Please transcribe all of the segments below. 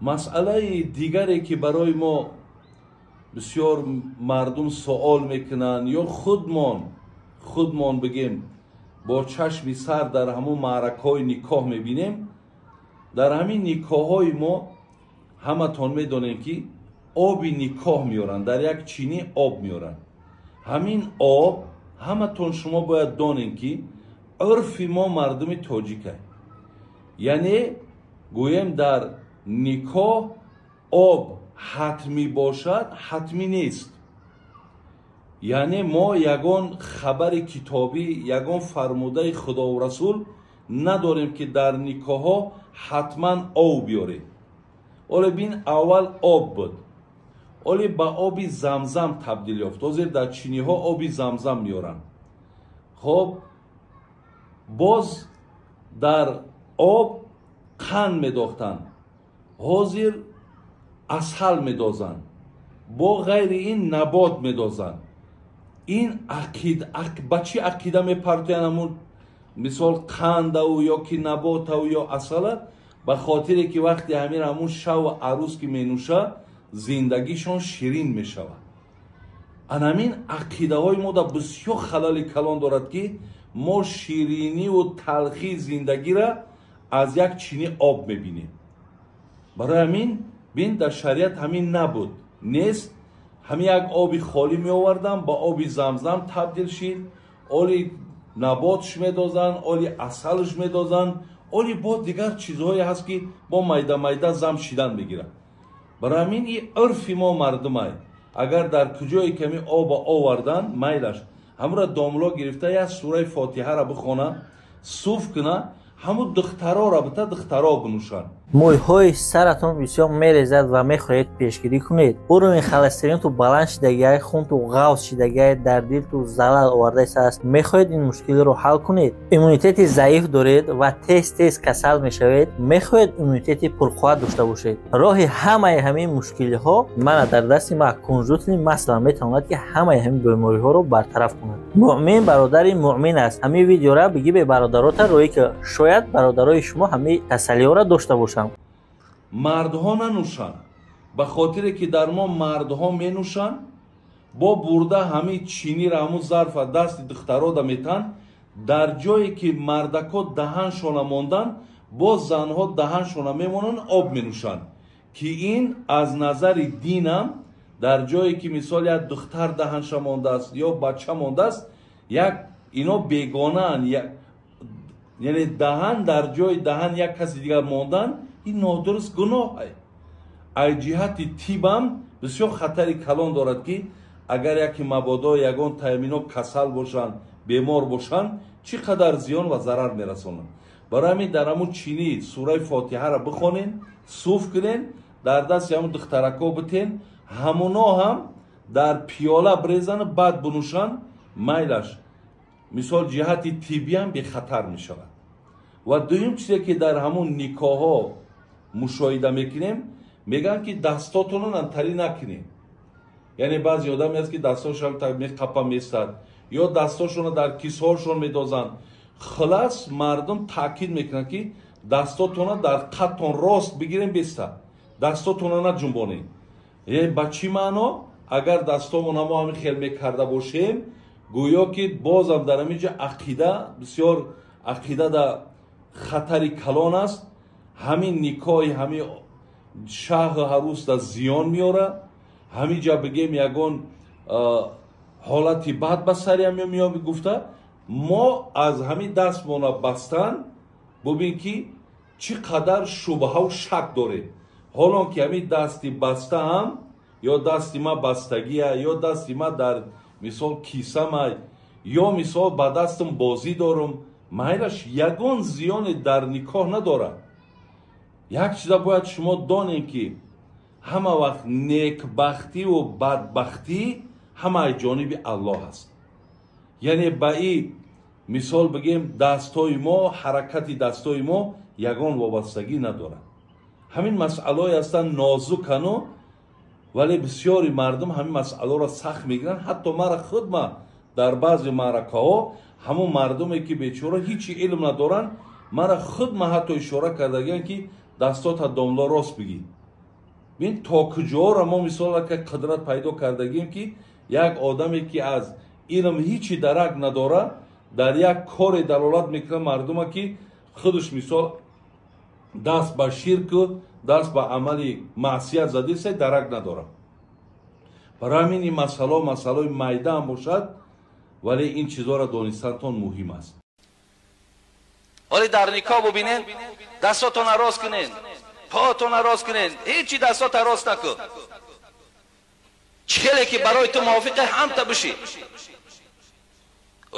Масъалаи дигаре ки барои мо бисёр мардум суол мекунанд ё худмон бигем бо чашми сар дар ҳамун маъракаҳои никоҳ мебинем, дар ҳамин никоҳҳои мо ҳаматон медонем ки оби никоҳ меоранд, дар як чинӣ об меоранд. Ҳамин об ҳаматон шумо бояд донем ки урфи мо мардуми тоҷика, яъне гӯем дар никоҳ об ҳатмӣ бошад, ҳатмӣ нест. Яъне мо ягон хабари китобӣ, ягон фармудаи худову расул надорем ки дар никоҳҳо ҳатман об биёрем. Оле бин, аввал об буд, оле ба оби замзам табдил ёфт. Ҳозир дар чиниҳо оби замзам меоранд. Хоб, боз дар об қанд медохтанд, ҳозир асал медозанд, бо ғайри ин набот медозанд. Ин ба чӣ ақида мепартоянд? Ҳамун мисол қандаву ё ки наботаву ё асала, ба хотире ки вақте ҳамин ҳамун шаву арӯз ки менӯша, зиндагишон ширин мешавад. Анамин ақидаҳои мо дар бисёр халали калон дорад ки мо шириниву талхии зиндагиро аз як чини об мебинем. Барои ҳамин бин, дар шариат ҳамин набуд, нест. Ҳамин як оби холӣ меовардам, ба оби замзам табдил шид, оли наботш медозанд, оли асалш медозанд, оли бо дигар чизҳое ҳаст ки бо майда-майда зам шидан мегирад. Барои ҳамин и урфи мо мардумай, агар дар куҷое ками оба овардан, майлаш ҳамура домло гирифта як сураи фотиҳаро бихона, суф куна, ҳамун духтарора бита духтаро бинӯшанд. Мӯйҳои саратон бисёр мерезад ва мехоҳед пешгирӣ кунед. Уровень холестеринту баланд шидагиай, хунту ғавз шидагиай, дар дилту залал овардааст. Мехоҳед ин мушкилиро ҳал кунед. Иммунитети заиф доред ва тез-тез касал мешавед. Мехоҳед иммунитети пурқувват дошта бошед. Роҳи ҳамаи ҳамин мушкилиҳо мана дар дасти ма кунжутни масло метавонад ки ҳамаи ҳамин бемориҳоро бартараф кунад. Муъмин бародари муъмин аст. Ҳамин видеора бигӣ бе бародарота рӯе ки шояд бародарои шумо ҳамин касалиҳоро дошта бошанд. Мардҳо нанӯшанд, ба хотире ки дар мо мардҳо менӯшанд, бо бурда ҳамин чиниро ҳамун зарфа дасти духтарода метан, дар ҷое ки мардако даҳаншона мондан, боз занҳо даҳаншона мемонанд, об менӯшанд, ки ин аз назари динам дар ҷое ки мисол як духтар даҳанша мондааст ё бача мондааст, як ино бегонаанд, яъне даҳан дар ҷои даҳан як каси дигар мондан, ин нодуруст гуноҳ. Ай ҷиҳати тибам бисёр хатари калон дорад ки агар яке мабодо ягон таъмино касал бошанд, бемор бошанд, чӣ қадар зиён ва зарар мерасонанд. Барои ҳамин дар ҳамун чинӣ сураи фотиҳаро бихонен, суф кунен, дар дасти ҳамун духтарако битен, ҳамуно ҳам дар пиёла брезану баъд бинӯшанд, майлаш мисол ҷиҳати тиббиам бехатар мешавад. Ва дуюм чизе ки дар ҳамун никоҳҳо мушоҳида мекунем, мегӯянд ки дастотонро антарӣ накунед. Яъне баъзе одаме аст ки дастошон меқапа местад ё дастошонро дар кисҳошон медозанд. Хулас мардум таъкид мекунанд ки дастотонро дар қадтон рост бигирем, беста дастотонро наҷунбонед. Ба чӣ маъно? Агар дастомон ҳамо ҳамин хел мекарда бошем, гӯё ки бозам дар ҳамин ҷо ақида бисёр ақида дар хатари калон аст. Ҳамин никоҳи ҳамин шаҳу ҳарӯс дар зиён меорад. Ҳамин ҷа бигем ягон ҳолати бад ба сари ҳам меояд гуфта, мо аз ҳамин дастмона бастан бубин ки чӣ қадар шубҳаву шак дорем. Ҳолон ки ҳамин дасти баста ҳам ё дасти ма бастагия, ё дасти ма дар мисол кисамай, ё мисол ба дастам бозӣ дорум, майлаш ягон зиёне дар никоҳ надорад. Як чиза бояд шумо донем ки ҳама вақт некбахтиву бадбахтӣ ҳамаи ҷониби Аллоҳ аст. Яъне ба и мисол бигем дастҳои мо, ҳаракати дастҳои мо ягон вобастагӣ надорад. Ҳамин масъалаҳое ҳастанд нозукану, вале бисёри мардум ҳамин масъаларо сахт мегиранд. Ҳатто мара худма дар баъзе маъракаҳо ҳамон мардуме ки бечора ҳичи илм надоранд, мара худма ҳатто ишора кардагиянд ки дастота домло рост бигир. Бин то куҷоро мо мисол ака қудрат пайдо кардагим, ки як одаме ки аз илм ҳичи дарак надора, дар як коре далолат мекунад мардума, ки худаш мисол даст ба ширку даст ба амали маъсият задиса дарак надора. Барои ҳамин ин масъало масъалаи майда ҳам бошад, вале ин чизҳоро донистантон муҳим аст. Ҳоле дар никоҳ бубинед, дастотонро рост кунед, поатонро рост кунед, ҳечи дастотро рост накун. Чӣ хеле ки барои ту мувофиқе ҳамта бишӣ.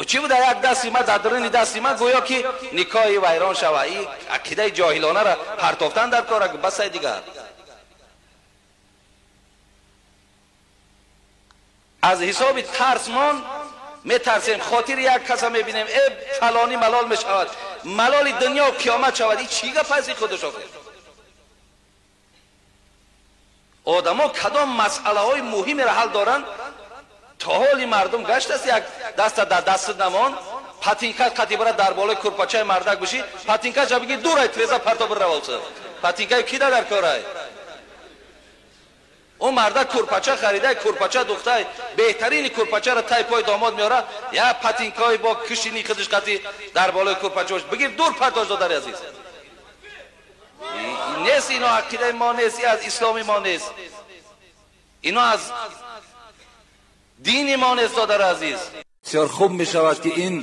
Чӣ буда як дасти ма дар даруни дасти ма, гӯё ки никоҳи вайрон шава. Ин ақидаи ҷоҳилонаро партофтан дар кора, басай дигар. Аз ҳисоби тарсмон метарсем, хотири як каса мебинем, э фалонӣ малол мешавад, малоли дунё қиёмат шавад. Ин чӣ гап аст? Худаш охир одамо кадом масъалаҳои муҳимеро ҳал доранд? То ҳоли мардум гаштаст, як даста дар дастат намон, патинка қати бара дар болои курпачаи мардак бишӣ, патинкаша бигир дурай, треза парто бираволса. Патинкаи кида дар корай? Ӯ мардак курпача харидай, курпача духтай, беҳтарини курпачаро тай пой домод меорад, як патинкаи бо кишини худаш қати дар болои курпача бош, бигир дур партош, додари азиз. Нест ино ақидаи мо нест, аз исломи мо нест, ино аз дини мо нест, додари азиз. Бисёр хуб мешавад ки ин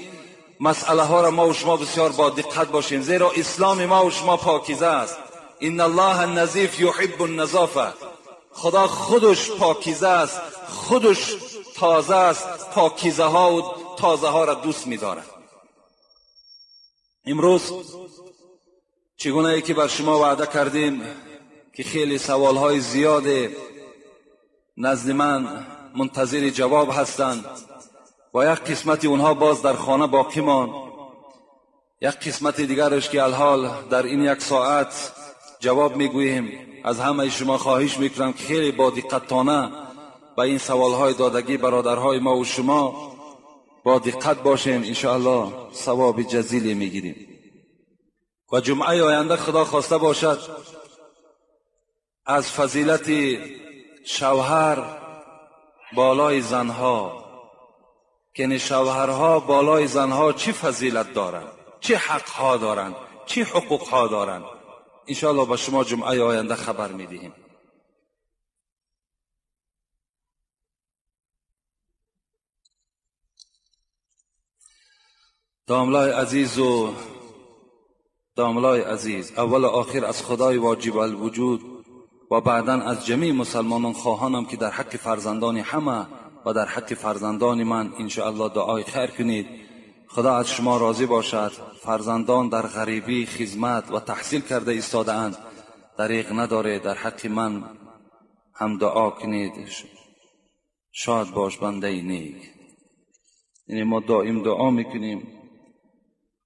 масъалаҳоро мо шумо бисёр бо диққат бошем, зеро исломи мо шумо покиза аст. Инна аллоҳа назиф юҳиббу назофа. Худо худаш покиза аст, худаш тоза аст, покизаҳо ва тозаҳоро дӯст медорад. Имрӯз чигунае ки бар шумо ваъда кардем, ки хеле саволҳои зиёде назди ман мунтазири ҷавоб ҳастанд ва як қисмати онҳо боз дар хона боқӣ монд, як қисмати дигараш ки алҳол дар ин як соат ҷавоб мегӯем. Аз ҳамаи шумо хоҳиш мекунам ки хеле бо диққатона ба ин саволҳои додагӣ бародарҳои мо ва шумо бо диққат бошем, иншоаллоҳ савоби ҷазиле мегирем. Ва ҷумъаи оянда худо хоста бошад аз фазилати шавҳар болои занҳо, ки шавҳарҳо болои занҳо чӣ фазилат доранд, чӣ ҳақҳо доранд, чӣ ҳуқуқҳо доранд, иншоаллоҳ ба шумо ҷумъаи оянда хабар медиҳем. Домлای عزیز و داملای عزیز، اول و آخر از خدای واجب الوجود و بعدا از جمیع مسلمانان خواهانم که در حق فرزندان همه و در حق فرزندان من انشاءالله دعای خیر کنید. خدا از شما راضی باشد. فرزندان در غریبی خدمت و تحصیل کرده ایستاده‌اند، دریغ نداره، در حق من هم دعا کنید. شاد باش بنده نیک. یعنی ما دائم دعا میکنیم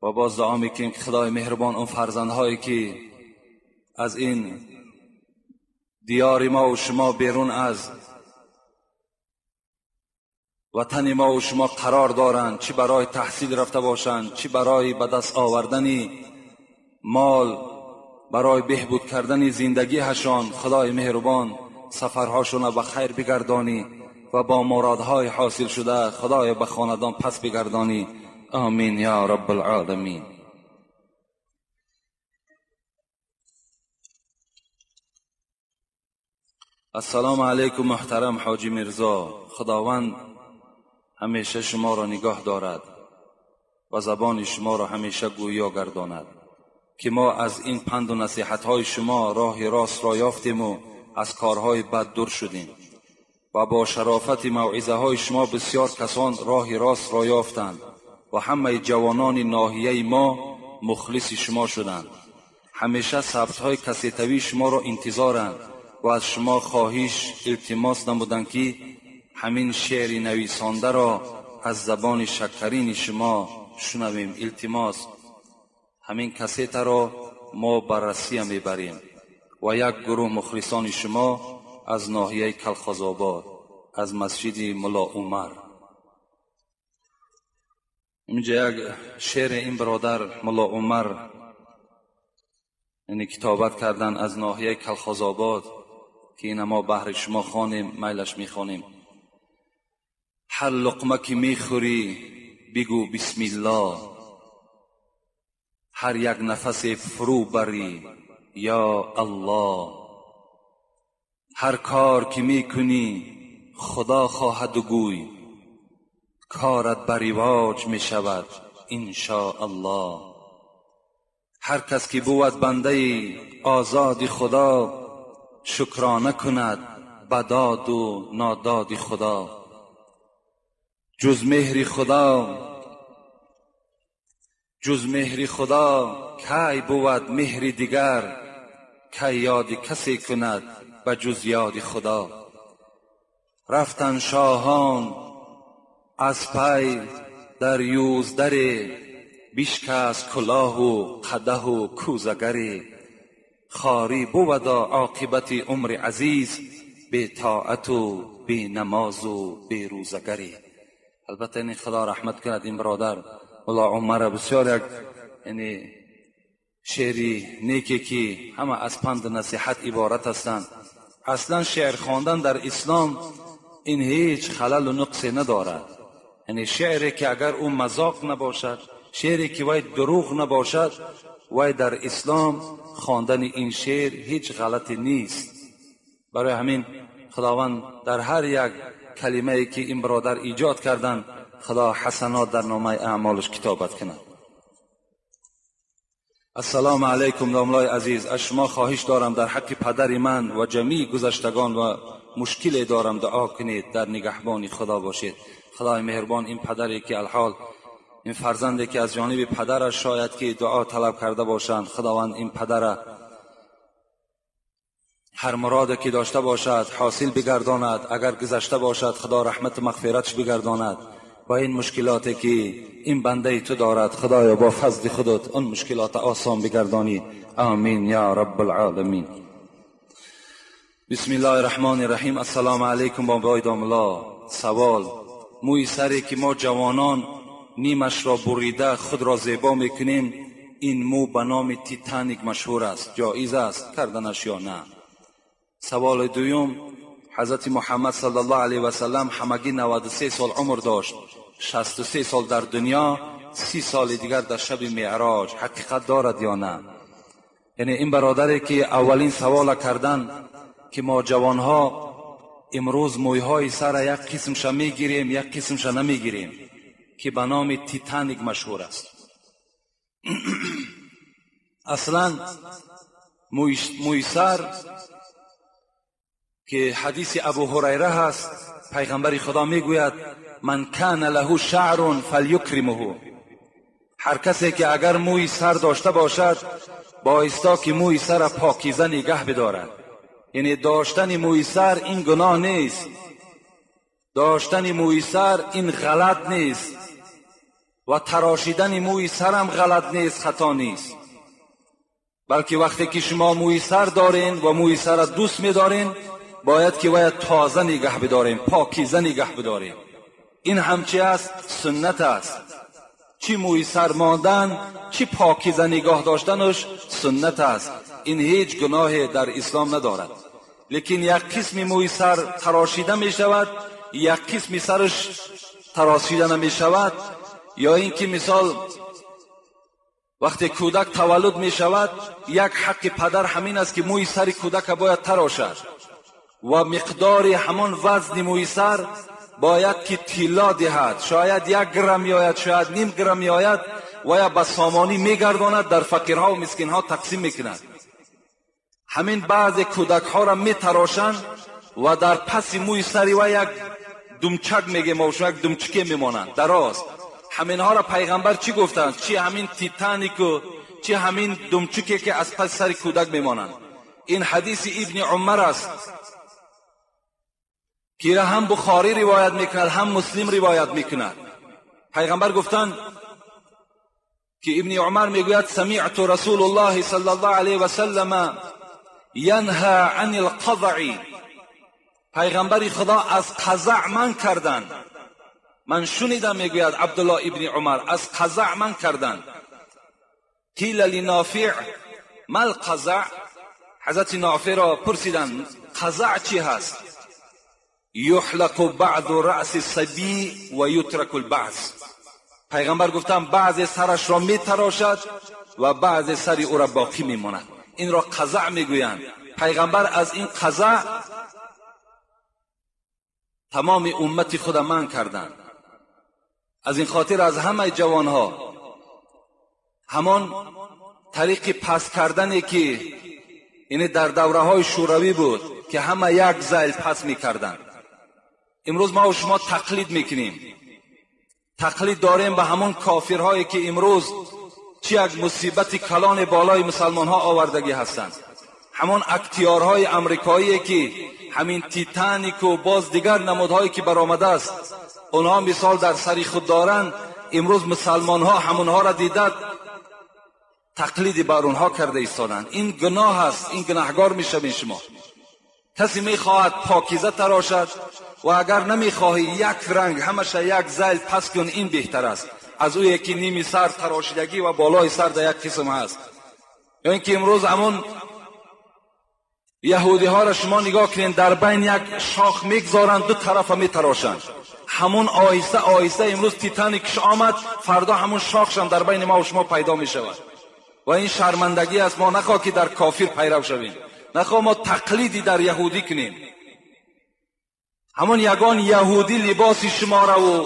و باز دعا میکنیم که خدای مهربان اون فرزندهایی که از این دیار ما و شما بیرون از وطن ما و شما قرار دارند، چی برای تحصیل رفته باشند، چی برای به دست آوردن مال، برای بهبود کردن زندگی هشان، خدای مهربان سفرهاشون به خیر بگردانی و با مرادهای حاصل شده خدای به خاندان پس بگردانی. آمین یا رب العالمین. السلام علیکم محترم حاجی میرزا، خداوند همیشه شما را نگاه دارد و زبان شما را همیشه گویا گرداند که ما از این پند و نصیحت‌های شما راه راست را یافتیم و از کارهای بد دور شدیم و با شرافت موعظه های شما بسیار کسان راه راست را یافتند و همه جوانان ناحیه ما مخلص شما شدند. همیشه ثبت های کسیتوی شما را انتظارند و از شما خواهش التماس نمودند که همین شعر نویسانده را از زبان شکرین شما شنویم. التماس همین کسیت را ما بررسی میبریم و یک گروه مخلصان شما از ناحیه کلخازآباد از مسجد ملا عمر. اینجا یک شعر این برادر ملا عمر یعنی کتابت کردن از ناحیه کلخازآباد که این ما بهر شما خوانیم، میلش میخوانیم. هر لقمه که میخوری بگو بسم الله، هر یک نفس فرو بری یا الله، هر کار که میکنی خدا خواهد و گوی، کارت بر رواج میشود ان شاء الله. هر کس که بود بنده آزاد خدا، شکرانه کند بداد و ناداد خدا. جز مهر خدا، جز مهر خدا کی بود مهر دیگر، کی یاد کسی کند به جز یاد خدا. رفتن شاهان از پی در یوزدر، بشکست کلاه و قدح و کوزگری. خاری بود عاقبت عمر عزیز، بی طاعت و بی نماز و بی روزگری. البته این خدا رحمت کند این برادر ملا عمر، بسیار یک یعنی شعری نیکی که همه از پند نصیحت عبارت هستند. اصلا شعر خواندن در اسلام این هیچ خلل و نقصی ندارد. یعنی شعری که اگر او مذاق نباشد، شعری که وی دروغ نباشد، وی در اسلام خواندن این شعر هیچ غلطی نیست. برای همین خداوند در هر یک کلمه ای که این برادر ایجاد کردن، خدا حسنات در نامه اعمالش کتابت کند. السلام علیکم داملای عزیز، از شما خواهش دارم در حق پدر من و جمیع گذشتگان و مشکل دارم دعا کنید، در نگهبانی خدا باشید. خدای مهربان این پدری که الحال این فرزندی که از جانب پدرش شاید که دعا طلب کرده باشند، خداوند این پدر هر مراد که داشته باشد حاصل بگرداند، اگر گذشته باشد خدا رحمت و مغفرتش بگرداند. با این مشکلاتی که این بنده تو دارد، خدایا با فضل خودت اون مشکلات آسان بگردانی. آمین یا رب العالمین. بسم الله الرحمن الرحیم. السلام علیکم بابای داملا. سوال: موی سری که ما جوانان نیمش را بریده خود را زیبا میکنیم، این مو به نام تیتانیک مشهور است، جایز است کردنش یا نه؟ سوال دوم: حضرت محمد صلی الله علیه و سلم همگی 93 سال عمر داشت، 63 سال در دنیا، 30 سال دیگر در شب معراج، حقیقت دارد یا نه؟ یعنی این برادری که اولین سوال کردن که ما جوانها امروز مویهای سر یک قسمش میگیریم یک قسمش نمیگیریم که به نام تیتانیک مشهور است. اصلا موی سر که حدیث ابو هریره هست، پیغمبر خدا میگوید من کان له شعر فلیکرمه، هر کسی که اگر موی سر داشته باشد بایستا که موی سر پاکیزه نگه بدارد. یعنی داشتن موی سر این گناه نیست، داشتن موی سر این غلط نیست و تراشیدن موی سر هم غلط نیست، خطا نیست، بلکه وقتی که شما موی سر دارین و موی سر دوست میدارین باید که باید تازه نگه بداریم، پاکیزه نگه بداریم. این همچی است، سنت است. چی موی سر ماندن چی پاکیزه نگاه داشتنش سنت است، این هیچ گناه در اسلام ندارد. لیکن یک قسم موی سر تراشیده می شود، یک قسم سرش تراشیده نمی شود. یا اینکه مثال وقتی کودک تولد می شود، یک حق پدر همین است که موی سر کودک باید تراشد و مقدار همان وزن موی سر باید که طلا دهد، شاید 1 گرم میآید، شاید نیم گرم میآید و یا به سامانی میگرداند، در فقیرها و مسکینها تقسیم میکند. همین بعض کودک ها را میتراشند و در پس موی سری و یک دمچک میگه ما یک دمچکه میمانند دراز. همین ها را پیغمبر چی گفتند؟ چی همین تیتانیک و چی همین دمچکه که از پس سر کودک میمانند. این حدیث ابن عمر است که هم بخاری روایت میکند هم مسلم روایت میکند. پیغمبر گفتند که ابن عمر میگوید سمعت رسول الله صلی الله علیه و سلم ینها عن القضع. پیغمبر خدا از قضع من کردند. من شنیدم میگوید عبدالله ابن عمر از قضع من کردند. قیل لنافع ما القضع؟ حضرت نافع را پرسیدند Қазع чӣ ҳаст? Юҳлақу баъду раъси сабӣ ва ютраку лбаъз. Пайғамбар гуфтанд, баъзе сарашро метарошад ва баъзе сари ӯро боқӣ мемонад. Инро қазع мегӯянд. Пайғамбар аз ин қазع тамоми уммати худа манъ карданд. Аз ин хотир аз ҳамаи ҷавонҳо ҳамон тариқи пас кардане ки яъне дар давраҳои шӯравӣ буд, ки ҳама як зайл пас мекарданд, имрӯз мо шумо тақлид мекунем. Тақлид дорем ба ҳамон кофирҳое ки имрӯз чӣ як мусибати калони болои мусалмонҳо овардагӣ ҳастанд. Ҳамон актиёрҳои амрикоие ки ҳамин Титанику боз дигар намудҳое ки баромадааст, онҳо мисол дар сари худ доранд. Имрӯз мусалмонҳо ҳамонҳоро дидад, тақлиди бар онҳо карда истоданд. Ин гуноҳ аст, ин гунаҳгор мешавед шумо. Касе мехоҳад покиза тарошад ва агар намехоҳӣ як ранг ҳамаша як зайл пас кун, ин беҳтар аст аз ӯе ки ними сар тарошидагӣ ва болои сар дар як қисм ҳаст. Ё ин ки имрӯз ҳамон яҳудиҳоро шумо нигоҳ кунед, дар байн як шох мегзоранд, ду тарафа метарошанд. Ҳамон оҳиста оҳиста имрӯз Титаникш омад, фардо ҳамон шохшам дар байни ма ва шумо пайдо мешавад. Ва ин шармандагӣ аст. Мо нахоҳ ки дар кофир пайрав шавем, нахоҳ мо тақлиди дар яҳудӣ кунем. Ҳамон ягон яҳудӣ либоси шумораву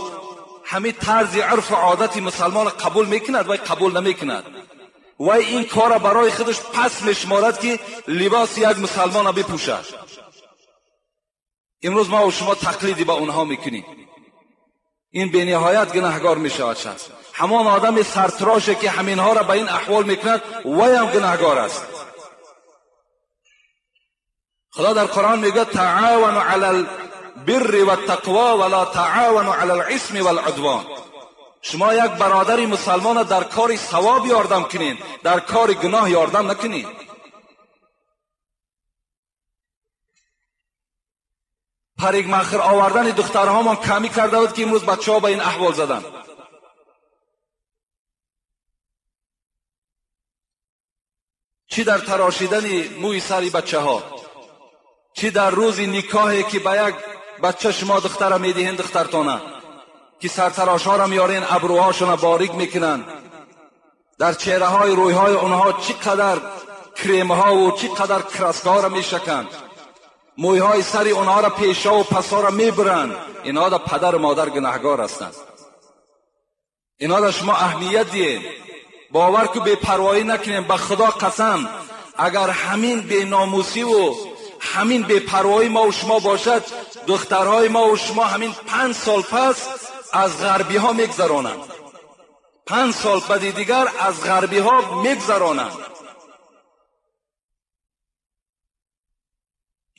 ҳамин тарзи урфу одати мусалмонро қабул мекунад, вай қабул намекунад. Вай ин корро барои худаш пас мешуморад ки либоси як мусалмонро бипӯшад. Имрӯз мо шумо тақлиди ба онҳо мекунем. Ин бениҳоят гунаҳгор мешавад шахс. Ҳамон одами сартроше ки ҳаминҳоро ба ин аҳвол мекунад, вайам гунаҳгор аст. Худо дар Қуръон мегӯяд: таъавану ала البر والتقوا ولا تعاونوا على الإثم والعدوان. Шумо як бародари мусалмонро дар кори савоб ёрдам кунед, дар кори гуноҳ ёрдам накунед. Парикмахр овардани духтарҳомон камӣ карда буд ки имрӯз бачаҳо ба ин аҳвол заданд. Чӣ дар тарошидани мӯи сари бачаҳо, чӣ дар рӯзи никоҳе ки ба як бача шумо духтара медиҳен, духтартона ки сартарошҳоро меорен, абрӯҳошона борик мекунанд, дар чеҳраҳои рӯйҳои онҳо чӣ қадар кремҳову чӣ қадар краскаҳоро мешаканд, мӯйҳои сари онҳоро пешову пасҳоро мебуранд. Инҳо да падару модар гунаҳгор ҳастанд. Инҳо да шумо аҳамият диҳед, бовар ку бепарвоӣ накунем. Ба Худо қасам, агар ҳамин беномусиву ҳамин бепарвоӣ мо шумо бошад, духтарҳои мо шумо ҳамин 5 сол пас аз ғарбиҳо мегзаронанд. 5 сол баъди дигар аз ғарбиҳо мегзаронанд.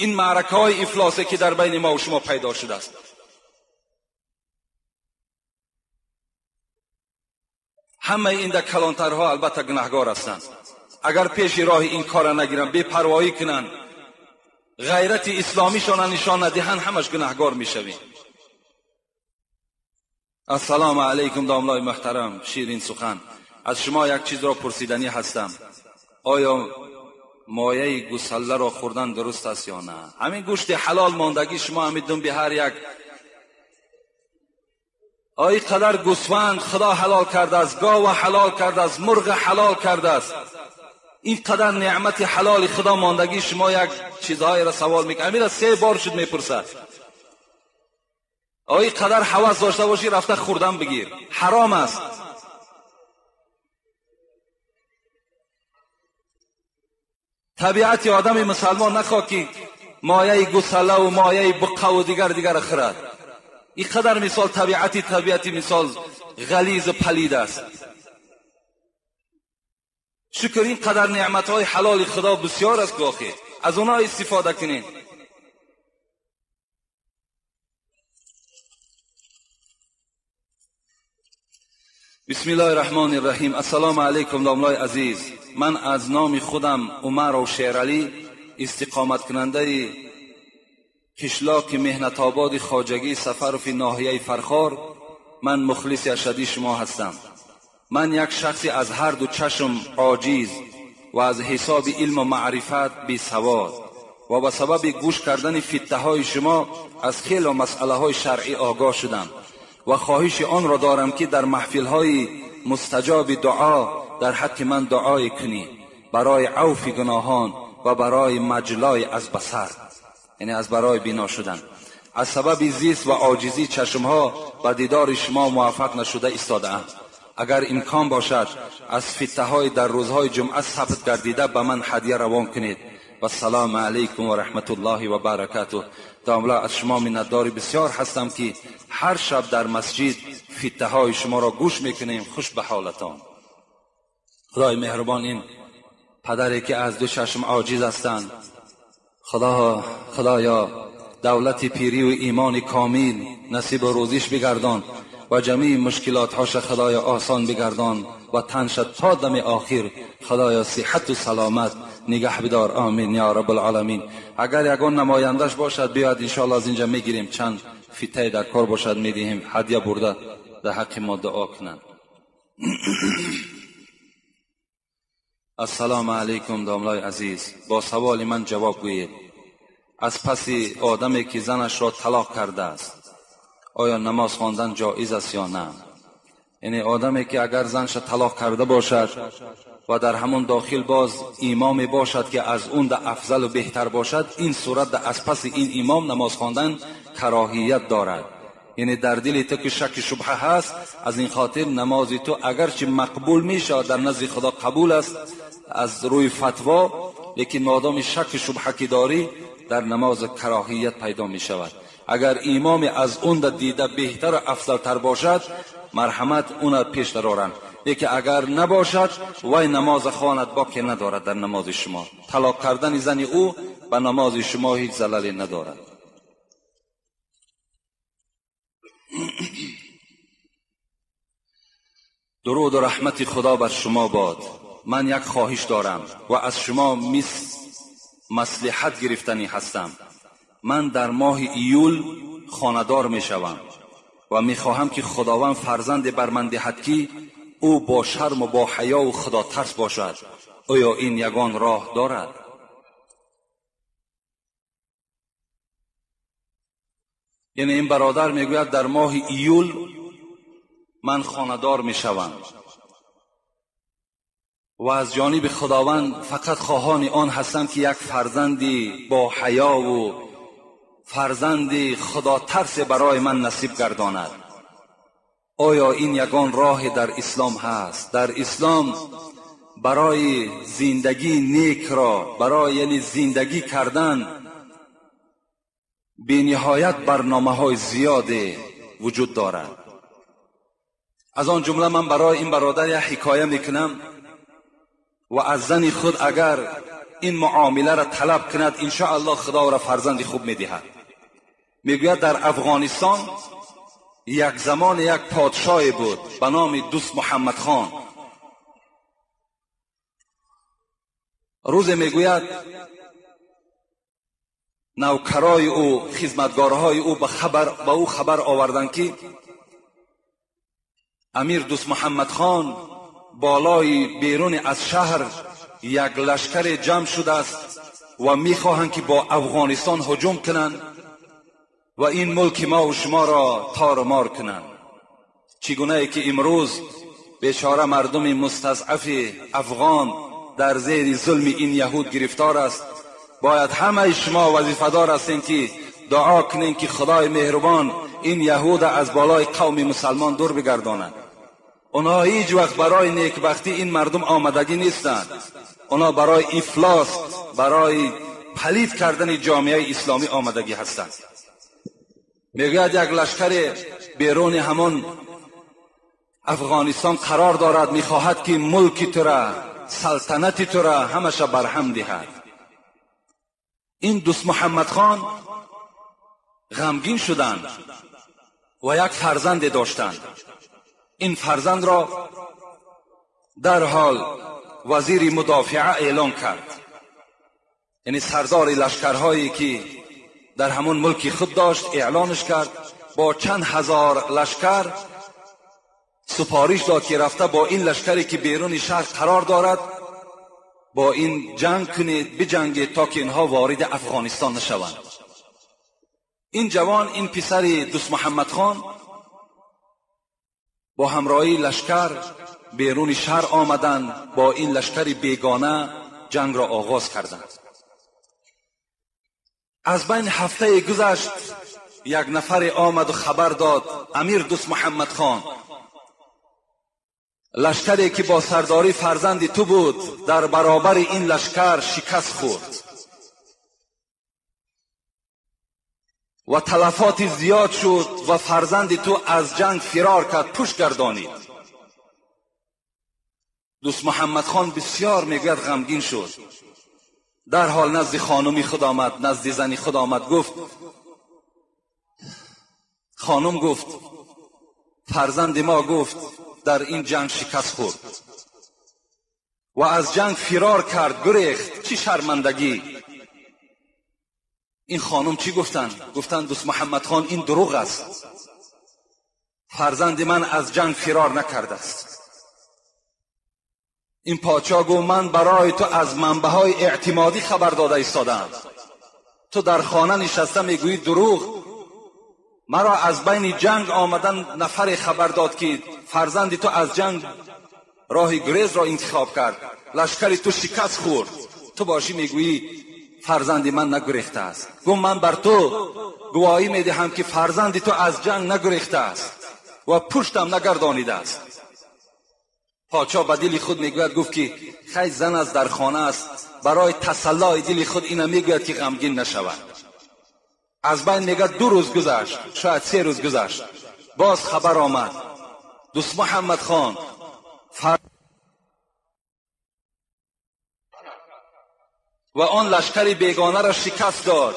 Ин маъракаҳои ифлосе ки дар байни мо шумо пайдо шудааст. Ҳамаи ин дар калонтарҳо албатта гунаҳгор ҳастанд. Агар пеши роҳи ин корро нагиранд, бепарвоӣ кунанд, ғайрати исломишонро нишон надиҳанд, ҳамаш гунаҳгор мешавем. Ассалому алайкум домлои муҳтарам, ширин сухан. Аз шумо як чизро пурсиданӣ ҳастам. Оё мояи гусалларо хӯрдан дуруст аст ё на? Ҳамин гӯшти ҳалол мондагӣ шумо ҳамин думби ҳар як ой қадар гӯсфанд Худо ҳалол кардааст, гова ҳалол кардааст, мурғ ҳалол кардааст. Ин қадар неъмати ҳалоли Худо мондагӣ шумо як чизҳоеро савол мекунед. Ҳаминро 3 бор шуд мепурсад. Ой қадар ҳавас дошта бошӣ, рафта хӯрдан бигир, ҳаром аст. Табиати одами мусалмон нахоҳ ки мояи гусаллаву мояи буққаву дигар дигарро хӯрад. Ин қадар мисол табиати мисол ғализу палид аст. Шукр, ин қадар неъматҳои ҳалоли Худо бисёр аст, гоҳе аз онҳо истифода кунед. Бисмиллоҳи раҳмони раҳим. Ассалому алайкум домлои азиз. Ман аз номи худам Умаров Шералӣ, истиқоматкунандаи қишлоқи меҳнатободи хоҷагии Сафарови ноҳияи Фархор, ман мухлиси ашадии шумо ҳастам. Ман як шахси аз ҳар ду чашм оҷиз ва аз ҳисоби илму маърифат бесавод. و به سبب گوش کردن فته های شما از خیلی مسئله های شرعی آگاه شدم و خواهش آن را دارم که در محفل های مستجاب دعا در حق من دعای کنی برای عفو گناهان و برای مجلای از بصر، یعنی از برای بینا شدن. از سبب زیست و عاجزی چشمها به دیدار شما موفق نشده ایستاده ام. اگر امکان باشد از فته های در روزهای جمعه ثبت گردیده به من هدیه روان کنید. و السلام علیکم و رحمت الله و برکاته. داملا از شما منتدار بسیار هستم که هر شب در مسجد فته های شما را گوش میکنیم. خوش به حالتان. خدای مهربان این پدری که از دو چشم عاجز هستند، خدایا دولت پیری و ایمان کامل نصیب روزیش بگردان و جمیع مشکلات هاش خدایا آسان بگردان و تنش تا دم آخر خدایا صحت و سلامت نگه بدار. آمین یا رب العالمین. اگر یگان نمایندش باشد بیاد انشاءالله از اینجا میگیریم، چند فیته در کار باشد میدهیم، هدیه برده در حق ما دعا کنند. السلام علیکم داملای عزیز، با سوال من جواب گویید. از پس آدمی که زنش را طلاق کرده است آیا نماز خواندن جایز است یا نه؟ یعنی آدمی که اگر زنش طلاق کرده باشد و در همون داخل باز امام باشد که از اون ده افضل و بهتر باشد، این صورت ده از پس این امام نماز خواندن کراهیت دارد. یعنی در دل تو که شک شبهه هست، از این خاطر نماز تو اگرچه مقبول میشه در نزد خدا قبول است از روی فتوا، لیکن مادام شک شبهه که داری در نماز کراهیت پیدا می شود. اگر امام از اون دیده بهتر و افضل تر باشد مرحمت اون پیش درارند، لیکن اگر نباشد وای نماز خواند باکی ندارد در نماز شما. طلاق کردن زن او به نماز شما هیچ زللی ندارد. درود و رحمت خدا بر شما باد. من یک خواهش دارم و از شما مصلحت گرفتنی هستم. من در ماه ایول خانه‌دار می شوم و می خواهم که خداوند فرزند بر من دهد که او با شرم و با حیا و خدا ترس باشد. آیا این یگان راه دارد؟ یعنی این برادر میگوید در ماه ایول من خانه‌دار می شوم و از جانب خداوند فقط خواهان آن هستم که یک فرزندی با حیا و فرزندی خدا ترس برای من نصیب گرداند. آیا این یگان راه در اسلام هست؟ در اسلام برای زندگی نیک را، برای یعنی زندگی کردن بی نهایت برنامه های زیادی وجود دارد. از آن جمله من برای این برادر یک حکایه میکنم و از زن خود اگر این معامله را طلب کند انشاءالله خدا را فرزند خوب میدهد. میگوید در افغانستان یک زمان یک پادشاهی بود به نام دوست محمد خان. روز میگوید نوکرای او، خدمتگارهای او به او خبر آوردند که امیر دوست محمد خان بالای بیرون از شهر یک لشکر جمع شده است و میخواهند که با افغانستان هجوم کنند و این ملک ما و شما را تار و مار کنند. چگونه ای که امروز بیچاره مردم مستضعف افغان در زیر ظلم این یهود گرفتار است، باید همه شما وظیفه دار هستین که دعا کنین که خدای مهربان این یهود از بالای قوم مسلمان دور بگرداند. اونها هیچ وقت برای نیکبختی این مردم آمدگی نیستند. اونها برای افلاس، برای پلید کردن جامعه اسلامی آمدگی هستند. میگوید یک لشکر بیرون همان افغانستان قرار دارد، میخواهد که ملک تو را، سلطنت تو را همش برهم دهد. این دوست محمد خان غمگین شدند و یک فرزند داشتند. این فرزند را در حال وزیر مدافعه اعلان کرد، یعنی سردار لشکرهایی که در همون ملک خود داشت اعلانش کرد. با چند هزار لشکر سپارش داد که رفته با این لشکری که بیرون شهر قرار دارد با این جنگ کنید، بجنگید تا که اینها وارد افغانستان نشوند. این جوان، این پسر دوست محمد خان با همراهی لشکر بیرون شهر آمدند، با این لشکر بیگانه جنگ را آغاز کردند. از بین هفته گذشت، یک نفر آمد و خبر داد امیر دوست محمد خان، لشکری که با سرداری فرزند تو بود در برابر این لشکر شکست خورد و تلفات زیاد شد و فرزند تو از جنگ فرار کرد، پشت گردانید. دوست محمد خان بسیار میگوید غمگین شد. در حال نزد خانمی خود آمد، نزد زنی خود آمد، گفت خانم، گفت فرزند ما گفت در این جنگ شکست خورد و از جنگ فرار کرد، گریخت، چی شرمندگی. این خانم چی گفتن؟ گفتن دوست محمد خان این دروغ است، فرزند من از جنگ فرار نکرده است. این پادشاه گفت من برای تو از منبع‌های اعتمادی خبر داده ایستادم، تو در خانه نشسته میگویی دروغ. مرا از بین جنگ آمدن نفر خبر داد که فرزند تو از جنگ راه گریز را انتخاب کرد، لشکر تو شکست خورد، تو باشی میگویی فرزند من نگریخته است. گفت من بر تو گواهی میدهم که فرزند تو از جنگ نگریخته است و پشتم نگردانیده است. پادشاه به دل خود میگوید، گفت که خی زن از در خانه است، برای تسلای دل خود اینو میگوید که غمگین نشود. از بین میگه 2 روز گذشت، شاید 3 روز گذشت، باز خبر آمد دوست محمد خان و آن لشکر بیگانه را شکست داد.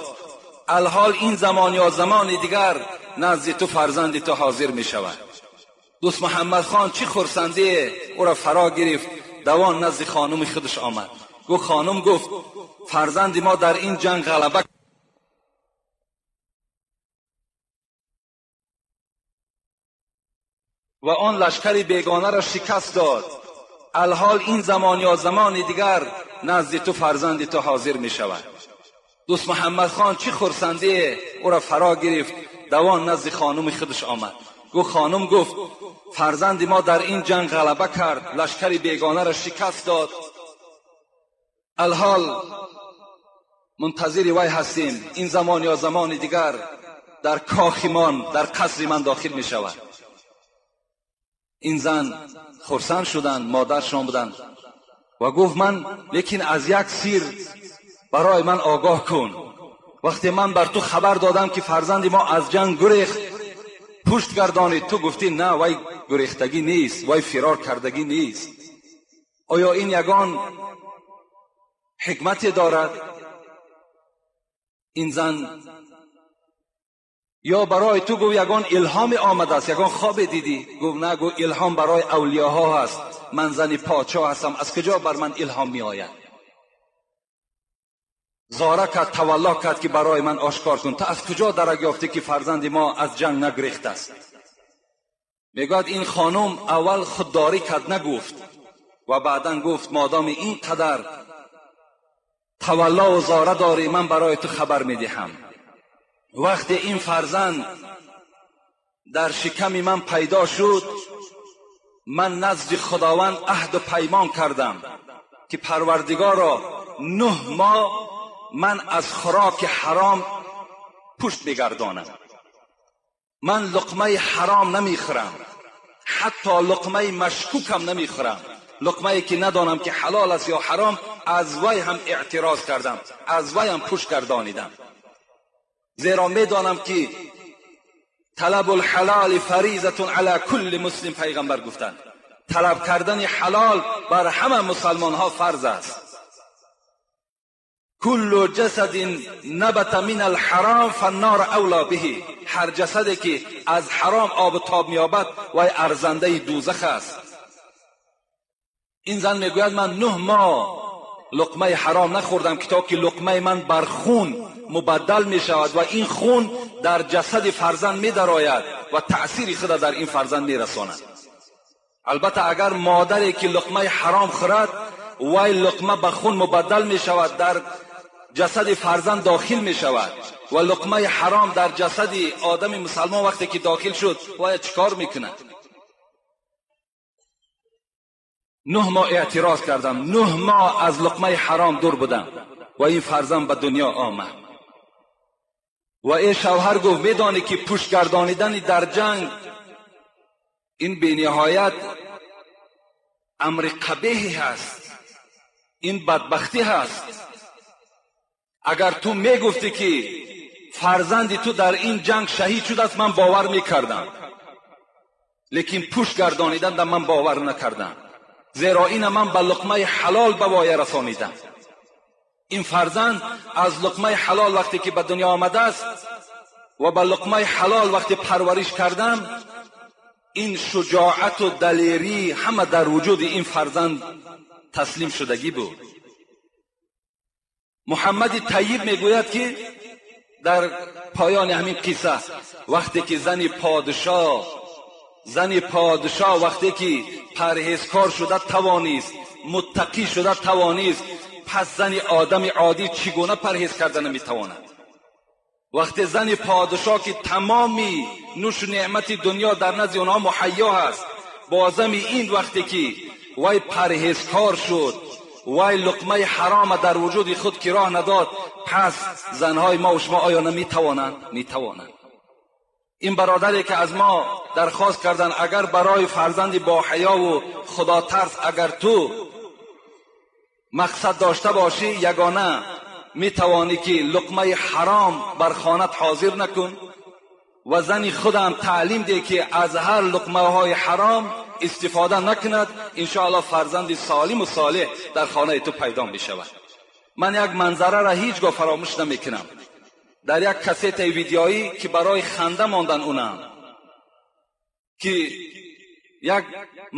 الحال این زمان یا زمان دیگر نزد تو فرزند تو حاضر می شود. دوست محمد خان چی خرسندی او را فرا گرفت، دوان نزد خانم خودش آمد. گفت خانم، گفت فرزند ما در این جنگ غلبه و آن لشکر بیگانه را شکست داد. الحال این زمان یا زمان دیگر نزد تو فرزند تو حاضر می شود. دوست محمد خان چی خرسندی او را فرا گرفت، دوان نزد خانم خودش آمد. گفت خانم، گفت فرزند ما در این جنگ غلبه کرد، لشکر بیگانه را شکست داد. الحال منتظر وی هستیم، این زمان یا زمان دیگر در کاخ من، در قصر من داخل می شود. این زن خرسند شدند، مادرشان بودند و گفت من لیکن از یک سیر برای من آگاه کن. وقتی من بر تو خبر دادم که فرزند ما از جنگ گریخت، پشت گردانید، تو گفتی نه وی گریختگی نیست، وی فرار کردگی نیست. آیا این یگان حکمت دارد؟ این زن یا برای تو گفت یگان الهام آمده است، یگان خواب دیدی؟ گفت نه، گفت الهام برای اولیاها هست، من زن پادشاه هستم، از کجا بر من الهام می آید؟ زاره کرد، تولا کرد که برای من آشکار کن، تو از کجا درک یافتی که فرزند ما از جنگ نگریخت است؟ میگوید این خانم اول خودداری کرد، نگفت، و بعدا گفت مادام این قدر تولا و زاره داری من برای تو خبر میدهم. وقتی این فرزند در شکم من پیدا شد، من نزد خداوند عهد و پیمان کردم که پروردگارا 9 ماه من از خوراک حرام پشت بگردانم، من لقمه حرام نمیخورم، حتی لقمه مشکوکم نمیخورم، لقمه که ندانم که حلال است یا حرام، از وی هم اعتراض کردم، از وی هم پشت گردانیدم، زیرا میدانم که طلب الحلال فریضة علی کل مسلم. پیغمبر گفتند طلب کردن حلال بر همه مسلمان ها فرض است. کل جسد نبت من الحرام فالنار اولا به. هر جسدی که از حرام آب و تاب می‌یابد وی ارزنده دوزخ است. این زن میگوید من 9 ماه لقمه حرام نخوردم که تا که لقمه من بر خون مبدل می شود و این خون در جسد فرزند می درآید و تأثیر خود در این فرزند می رساند. البته اگر مادری که لقمه حرام خورد вай луқма ба хун мубаддал мешавад, дар ҷасади фарзанд дохил мешавад ва луқмаи ҳаром дар ҷасади одами мусалмон вақте ки дохил шуд, вай чӣ кор мекунад? 9 моҳ эътироз кардам, 9 моҳ аз луқмаи ҳаром дур будам ва ин фарзанд ба дунё омад. Ва эй шавҳар гуфт, медонӣ ки пуштгардонидани дар ҷанг ин бениҳоят амри қабеҳе ҳаст, ин бадбахтӣ ҳаст. Агар ту мегуфтӣ ки фарзанди ту дар ин ҷанг шаҳид шудааст, ман бовар мекардам, лекин пушт гардонидан дар ман бовар накардам, зеро ина ман ба луқмаи ҳалол ба воя расонидам. Ин фарзанд аз луқмаи ҳалол вақте ки ба дунё омадааст ва ба луқмаи ҳалол вақте парвариш кардам, ин шуҷоату далерӣ ҳама дар вуҷуди ин фарзанд таслим шудагӣ буд. Муҳаммади Тайиб мегӯяд ки дар поёни ҳамин қисса вақте ки зани подшоҳ вақте ки парҳезкор шуда тавонист, муттақӣ шуда тавонист, пас зани одами оддӣ чӣ гуна парҳез карда наметавонад? Вақте зани подшоҳ ки тамоми нӯшу неъмати дунё дар назди онҳо муҳайё ҳаст, бо зами ин вақте ки вай парҳезкор шуд, вай луқмаи ҳарома дар вуҷуди худ ки роҳ надод, пас занҳои мо ва шумо оё наметавонанд? Метавонанд. Ин бародаре ки аз мо дархост карданд, агар барои фарзанди боҳаёву худотарс агар ту мақсад дошта бошӣ, ягона метавонӣ ки луқмаи ҳаром бар хонат ҳозир накун ва зани худам таълим деҳ ки аз ҳар луқмаҳои ҳаром истифода накунад, иншоаллоҳ фарзанди солиму солеҳ дар хонаи ту пайдо мешавад. Ман як манзараро ҳеҷ гоҳ фаромӯш намекунам. Дар як кассетаи видеоӣ ки барои ханда мондан унам, ки як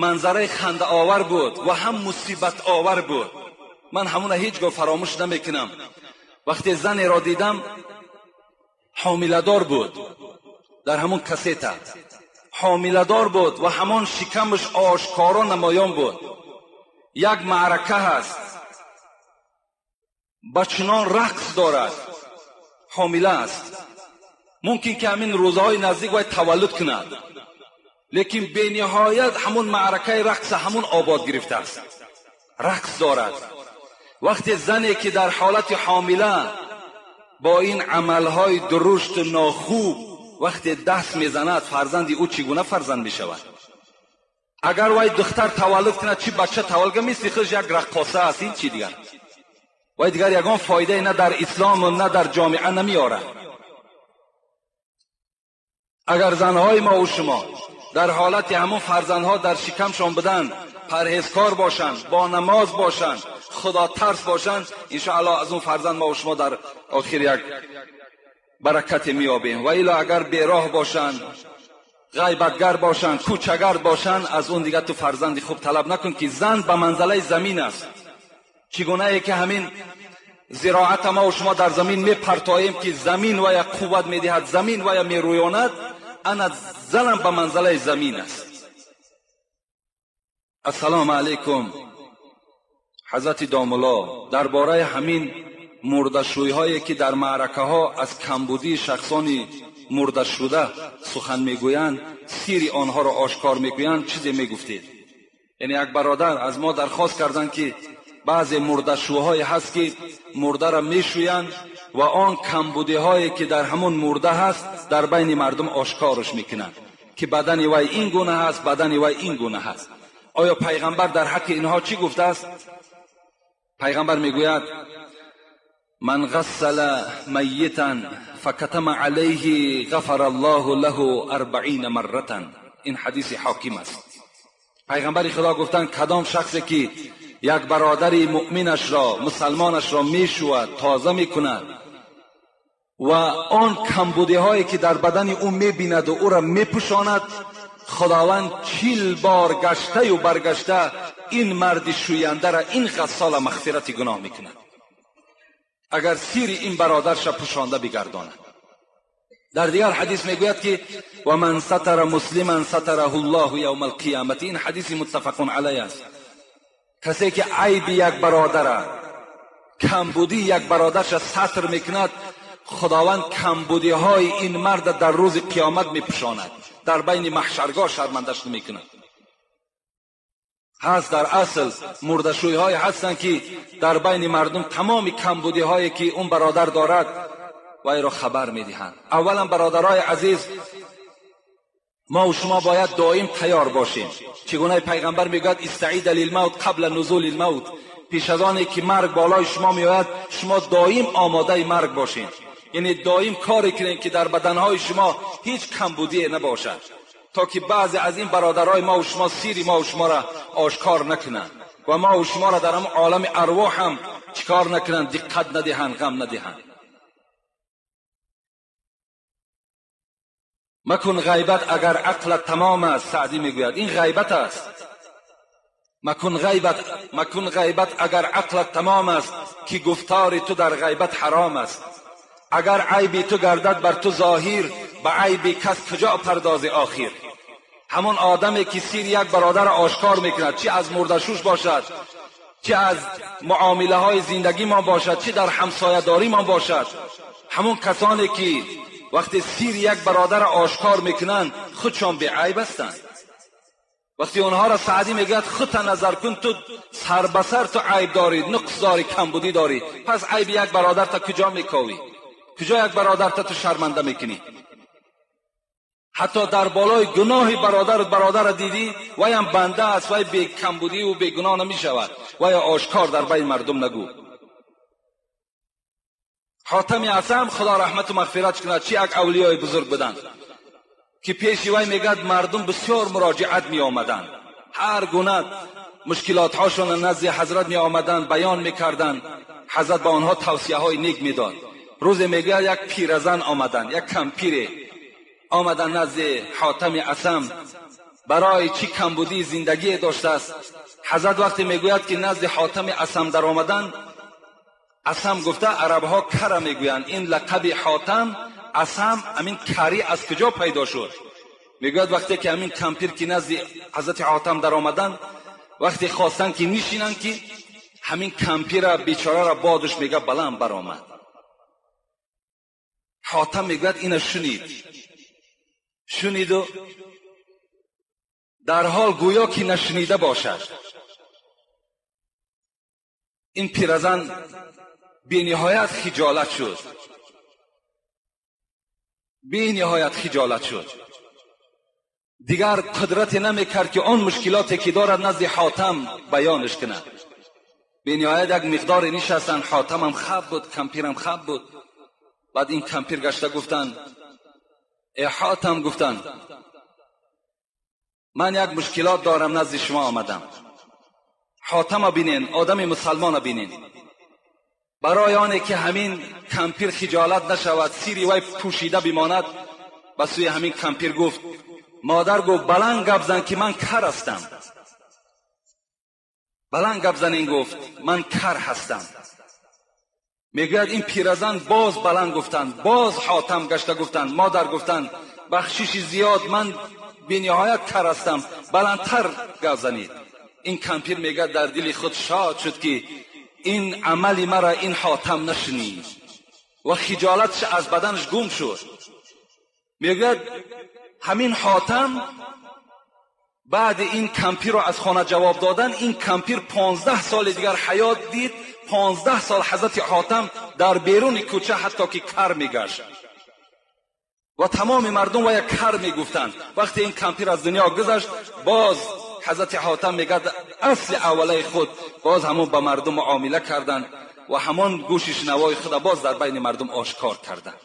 манзараи хандаовар буд ва ҳам мусибатовар буд, ман ҳамуна ҳеҷ гоҳ фаромӯш намекунам. Вақте занеро дидам, ҳомиладор буд, дар ҳамон кассета ҳомиладор буд ва ҳамон шикамаш ошкоро намоён буд. Як маърака ҳаст, ба чунон рақс дорад, ҳомила аст, мумкин ки ҳамин рӯзҳои наздик вай таваллуд кунад, лекин бениҳоят ҳамон маъракаи рақса ҳамон обод гирифтааст, рақс дорад. Вақте зане ки дар ҳолати ҳомила бо ин амалҳои дурушту нохуб вақте даст мезанад, фарзанди ӯ чӣ гуна фарзанд мешавад? Агар вай духтар таваллуд кунад, чӣ бача таваллуд кунад, мисли худаш як раққоса аст, ин чӣ дигар? Вай дигар ягон фоидае на дар ислому на дар ҷомеа намеорад. Агар занҳои мо ва шумо дар ҳолати ҳамон фарзандҳо дар шикамшон буданд, парҳезкор бошанд, бо намоз бошанд, худотарс бошанд, иншоаллоҳ аз он фарзанд мо ва шумо дар охир як баракате меёбем. Ва ило агар бероҳ бошанд, ғайбатгар бошанд, кӯчагард бошанд, аз он дигар ту фарзанди хуб талаб накун, ки зан ба манзалаи замин аст. Чӣ гунае ки ҳамин зироата мо ва шумо дар замин мепартоем, ки замин вая қувват медиҳад, замин вая мерӯёнад, ана занам ба манзалаи замин аст. Ассалому алайкум. Ҳазрати домулло, дар бораи ҳамин мурдашӯйҳое ки дар маъракаҳо аз камбудии шахсони мурдашуда сухан мегӯянд, сири онҳоро ошкор мекунанд, чизе мегуфтед? Яъне як бародар аз мо дархост карданд, ки баъзе мурдашӯҳое ҳаст, ки мурдаро мешӯянд ва он камбудиҳое ки дар ҳамон мурда ҳаст, дар байни мардум ошкорш мекунанд, ки бадани вай ин гуна ҳаст, бадани вай ин гуна ҳаст. Оё пайғамбар дар ҳаққи инҳо чӣ гуфтааст? Пайғамбар мегӯяд: ман ғассала майитан факатама алайҳи ғафара аллоҳу лаҳу 40 марратан. Ин ҳадиси ҳоким аст. Пайғамбари худо гуфтанд, кадом шахсе ки як бародари муъминашро, мусалмонашро мешӯяд, тоза мекунад ва он камбудиҳое ки дар бадани ӯ мебинаду ӯро мепӯшонад, худованд 40 бор гаштаю баргашта ин марди шӯяндара, ин ғассола мағфирати гуноҳ мекунад, агар сири ин бародарша пӯшонда бигардонад. Дар дигар ҳадис мегӯяд ки ва ман сатара муслиман сатараҳу ллоҳу явма алқиёмати. Ин ҳадиси муттафақун алайҳ аст. Касе ки айби як бародара, камбудии як бародарша сатр мекунад, Худованд камбудиҳои ин марда дар рӯзи қиёмат мепӯшонад, дар байни маҳшаргоҳ шармандаш намекунад. Ҳаст дар асл мурдашӯйҳое ҳастанд, ки дар байни мардум тамоми камбудиҳое ки он бародар дорад, вайро хабар медиҳанд. Аввалан, бародарои азиз, мо ва шумо бояд доим тайёр бошем. Чӣ гуна пайғамбар мегӯяд: истаида лилмавт қабла нузули лмавт. Пеш аз оне ки марг болои шумо меояд, шумо доим омодаи марг бошед. Яъне доим коре кунед, ки дар баданҳои шумо ҳеҷ камбудие набошад, то ки баъзе аз ин бародарои мо ва шумо сири мо ва шуморо ошкор накунанд ва мо ва шуморо дар ҳамон олами арвоҳ ҳам чикор накунанд, диққат надиҳанд, ғам надиҳанд. Макун ғайбат агар ақлат тамом аст. Саъдӣ мегӯяд, ин ғайбат аст. Макун ғайбат, макун ғайбат агар ақлат тамом аст, ки гуфтори ту дар ғайбат ҳаром аст. Агар айби ту гардад бар ту зоҳир, ба айби кас куҷо пардози охир? Ҳамон одаме ки сири як бародарро ошкор мекунад, чӣ аз мурдашӯш бошад, чӣ аз муомилаҳои зиндагимон бошад, чӣ дар ҳамсоядоримон бошад, ҳамон касоне ки вақте сири як бародарро ошкор мекунанд, худшон беайб ҳастанд. Вақте онҳоро Саъдӣ мегӯяд, худта назар кун, ту сар ба сар ту айб дорӣ, нуқс дорӣ, камбудӣ дорӣ, пас айби як бародарта куҷо мековӣ? Куҷо як бародарта ту шарманда мекунӣ? Ҳатто дар болои гуноҳи бародарат бародарро дидӣ, ваям банда аст, вай бекамбудиву бегуноҳ намешавад, вая ошкор дар байни мардум нагӯ. Ҳотами Асам, Худо раҳмату мағфират кунад, чӣ як авлиёи бузург буданд, ки пеши вай мегӯяд мардум бисёр муроҷиат меомаданд, ҳар гуна мушкилотҳошонро назди ҳазрат меомаданд, баён мекарданд, ҳазрат ба онҳо тавсияҳои нек медод. Рӯзе мегӯяд як пиразан омаданд, як кампире омаданд назди Ҳотами Асам, барои чӣ камбудии зиндагие доштааст. Ҳазрат вақте мегӯяд ки назди Ҳотами Асам даромаданд, Асам гуфта арабҳо кара мегӯянд, ин лақаби Ҳотам Асам, ҳамин карӣ аз куҷо пайдо шуд? Мегӯяд вақте ки ҳамин кампир ки назди ҳазрати Ҳотам даромаданд, вақте хостанд ки нишинанд, ки ҳамин кампира бечораро бодуш мега баланд баромад. Ҳотам мегӯяд ина шунид, шуниду дарҳол гӯё ки нашунида бошад. Ин пиразан бениҳоят хиҷолат шуд, бениҳоят хиҷолат шуд. Дигар қудрате намекард ки он мушкилоте ки дорад назди Ҳотам баёнаш кунад. Бениҳоят як миқдоре нишастанд, Ҳотамам хаб буд, кампирам хаб буд. Баъд ин кампир гашта гуфтанд: э Ҳотам, гуфтанд, ман як мушкилот дорам, назди шумо омадам. Ҳотама бинен, одами мусалмона бинен. Барои оне ки ҳамин кампир хиҷолат нашавад, сири вай пӯшида бимонад, ба сӯи ҳамин кампир гуфт: модар, гуфт, баланд гап зан ки ман кар ҳастам. Баланд гап занин, гуфт, ман кар ҳастам. Мегӯяд ин пиразан боз баланд гуфтанд, боз Ҳотам гашта гуфтанд: модар, гуфтанд, бахшиши зиёд, ман бениҳоят кар ҳастам, баландтар гап занед. Ин кампир мегӯяд дар дили худ шод шуд ки ин амали мара ин Ҳотам нашунид ва хиҷолатш аз баданаш гум шуд. Мегӯяд ҳамин Ҳотам баъди ин кампирро аз хона ҷавоб додан, ин кампир 15 соли дигар ҳаёт дид. 15 сол ҳазрати Ҳотам дар беруни кӯча ҳатто ки кар мегашт ва тамоми мардум вая кар мегуфтанд. Вақте ин кампир аз дунё гузашт, боз ҳазрати Ҳотам мегӯяд асли аввалаи худ боз ҳамон ба мардум муомила карданд ва ҳамон гӯши шунавои худа боз дар байни мардум ошкор карданд.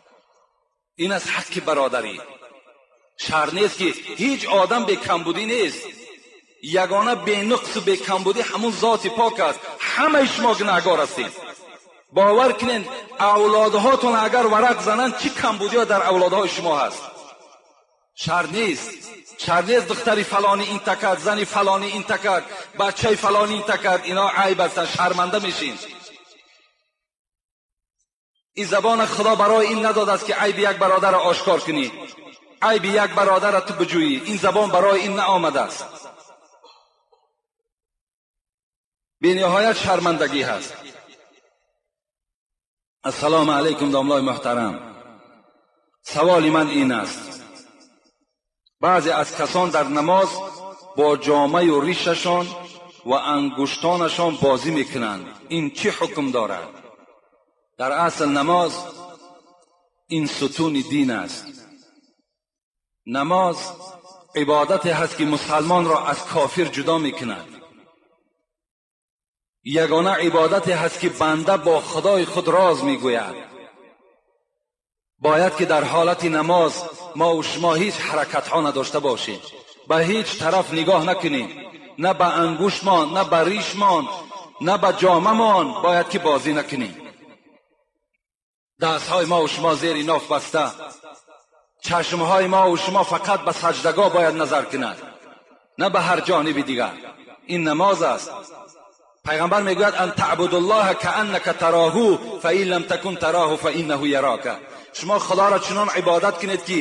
Ин аз ҳаққи бародарӣ. Шарт нест ки ҳеҷ одам бекамбудӣ нест. Ягона бенуқсу бекамбудӣ ҳамон зоти пок аст. Ҳамаи шумо гунаҳгор ҳастед. Бовар кунед, авлодҳотон агар варақ зананд, чӣ камбудиҳо дар авлодҳои шумо ҳаст. Шарт нест. Шарт нест духтари фалонӣ ин такард, зани фалонӣ ин такард, бачаи фалонӣ ин такард. Ино айб ҳастанд, шарманда мешин. Ин забона Худо барои ин надодааст ки айби як бародарро ошкор кунӣ, айби як бародарро ту биҷӯӣ. Ин забон барои ин наомадааст. Бениҳоят шармандагӣ ҳаст. Ассалому алайкум домлои муҳтарам. Саволи ман ин аст: баъзе аз касон дар намоз бо ҷомаю ришашон ва ангуштонашон бозӣ мекунанд. Ин чӣ ҳукм дорад? Дар асл намоз ин сутуни дин аст. Намоз ибодате ҳаст ки мусалмонро аз кофир ҷудо мекунад. Ягона ибодате ҳаст ки банда бо худои худ роз мегӯяд. Бояд ки дар ҳолати намоз мо ва шумо ҳеҷ ҳаракатҳо надошта бошем, ба ҳеҷ тараф нигоҳ накунем, на ба ангуштмон, на ба ришмон, на ба ҷомамон бояд ки бозӣ накунем. Дастҳои мо ва шумо зери ноф баста, чашмҳои мо ва шумо фақат ба саҷдагоҳ бояд назар кунад, на ба ҳар ҷониби дигар. Ин намоз аст. Пайғамбар мегӯяд: ан таъбудуллоҳа кааннака тароҳу фаин лам такун тароҳу фаиннаҳу ярока. Шумо худоро чунон ибодат кунед ки